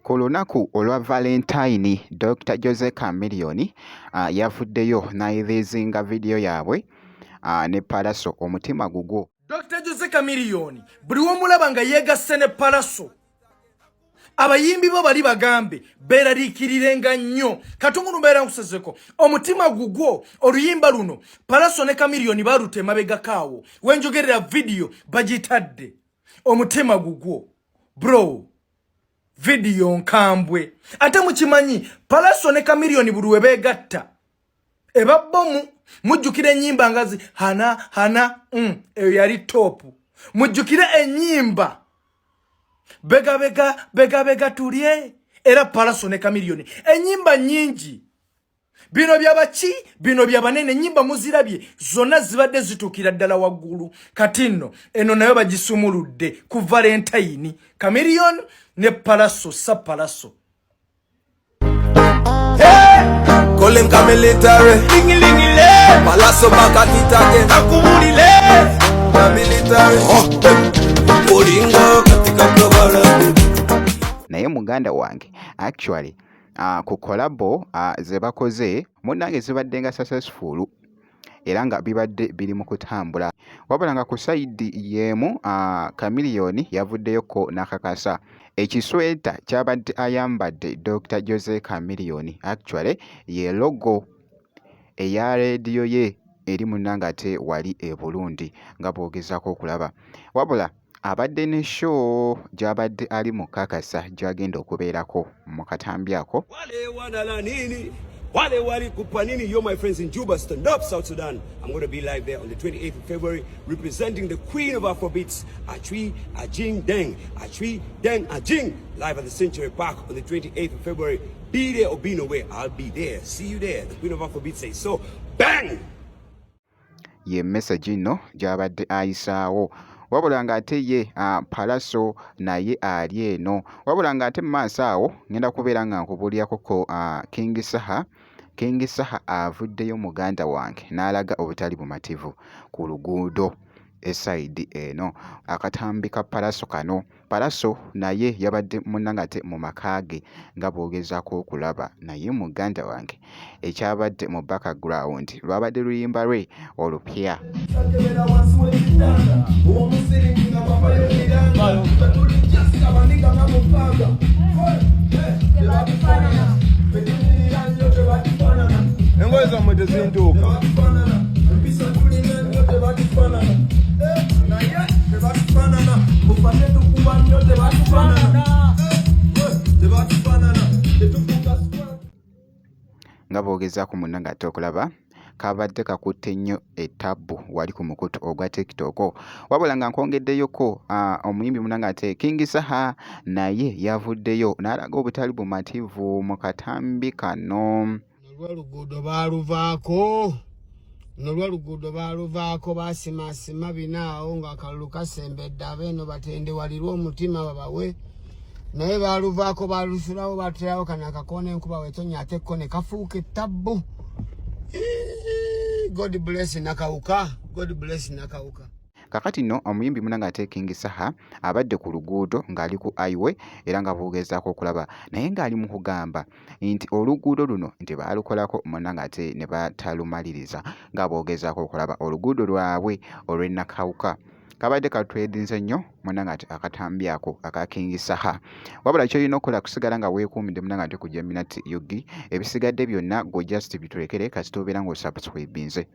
Ku lunaku olwa Valentine, Dokita Jose Chameleone yavuddeyo n'ayiriizinga vidiyo yaabwe ne Pallaso omutima gugwo. Dr. Jose Chameleone buli womulaba nga yeegasse ne Pallaso, abayimbi bo bali bagambe beeraliikirirenga nnyo. Katungulu mbeera nkusezeko omutima gugwo. Oluyimba luno Pallaso ne Chameleone baluta emabegakaawo wenjogerera, vidiyo bagitadde omutima gugwo. Bro, vidiyo nkambwe. Ate mukimanyi Pallaso ne Chameleone buli we beegatta eba bomu. Mujjukire ennyimba nga zi hana hana, eyo yali top. Mujjukire ennyimba begabega begabega tulye, era Pallaso ne Chameleone ennyimba nnyingi. Bino byabaki? Bino byabanene. Ennyimba muzirabye zonna zibadde zituukira ddala waggulu. Kati nno eno nayo bagisumuludde ku Valentine, Chameleone ne Pallaso sa Pallaso. Call him military. Pallaso back at it again. Akubulile. Military. Oh, Olinga katika kabala. Naye muganda wange, actually ku collabo ze bakoze, munnange, zibadde nga successful era nga bibadde biri mu kutambula. Wabula nga ku side y'emu, Chameleone yavuddeyoko n'akakasa ekisweta ky'abadde ayambadde Dr. Jose Chameleone actually ye logo eya leediyo ye eri munnange ate wali e Burundi nga bw'ogezaako okulaba. Wabula abadde ne show gy'abadde ali mu kakasa gy'agenda okubeerako mu katambi ako. Wale wanala nini? Wale walikupa nini? Yo, my friends in Juba, stand up, South Sudan. I'm going to be live there on the 28th of February, representing the queen of Afrobeats, Achwi Ajing Deng. Achwi Deng Ajing, live at the Century Park on the 28th of February. Be there or be nowhere, I'll be there. See you there. The queen of Afrobeats says so. Bang! Ye message nno gy'abadde ayisaawo. Wabula ng'ate ye Pallaso naye ali eno. Wabula ng'ate mu maaso awo ngenda kubeera nga nkubuulirako King Saha. King Saha avuddeyo, muganda wange, n'alaga obutali bumativu ku luguudo e side eno. Akatambi ka Pallaso kano, Pallaso naye yabadde munnange ate mu maka ge nga bw'ogezaako okulaba. Naye muganda wange, ekyabadde mu background lwabadde luyimba lwe olupya. Sakebera wansi w'ekitanda owomusiringi nga bavayo miranga tatuli just abaniga nga mukaaga tebatufaanana betunyirira nnyo tebatufaanana. Engoye zammwe tezintuuka. Tebatufaanana, empisa tulina nnyo tebatufaanana. Eh, naye tebatufaanana bufate tukuba nnyo tebatufaanana. Eh, tebatufaanana tetufuuka squad. Nga bw'ogezaako munnange ate okulaba, kabadde kakutte nnyo ettabbu wali ku mukutu ogwa TikTok. Wabula nga nkwongeddeyoko, omuyimbi munnange ate King Saha naye yavuddeyo n'alaga obutali bumativu mu katambi kano. Olw'oluguudo baaluvaako, nolw'oluguudo baaluvaako, baasimaasima binaawo ng'akalulu kasembedde. Abeeno batendewalirwe omutima babawe, naye baaluvaako, baalusulawo, baterawo kano akakoona enkuba wetonya ate ko ne kafuuka ettabbu. Ii, God bless Nakawuka, God bless Nakawuka. Kakati nno omuyimbi munnange ate King Saha abadde ku luguudo ng'ali ku highway era nga bw'ogezaako okulaba, naye ng'ali mu kugamba nti oluguudo luno nti baalukolako munnange ate ne batalumaliriza, nga bw'ogezaako okulaba oluguudo lwabwe olw'e Nakawuka. Kabadde katwedinze nnyo munnange ate akatambi ako aka King Saha. Wabula ky'olina okukola kusigala nga weekuumidde munnange ate ku Jeminati UG. Ebisigadde byonna gwe just bitulekere kasita obeera ng'osubscribinze.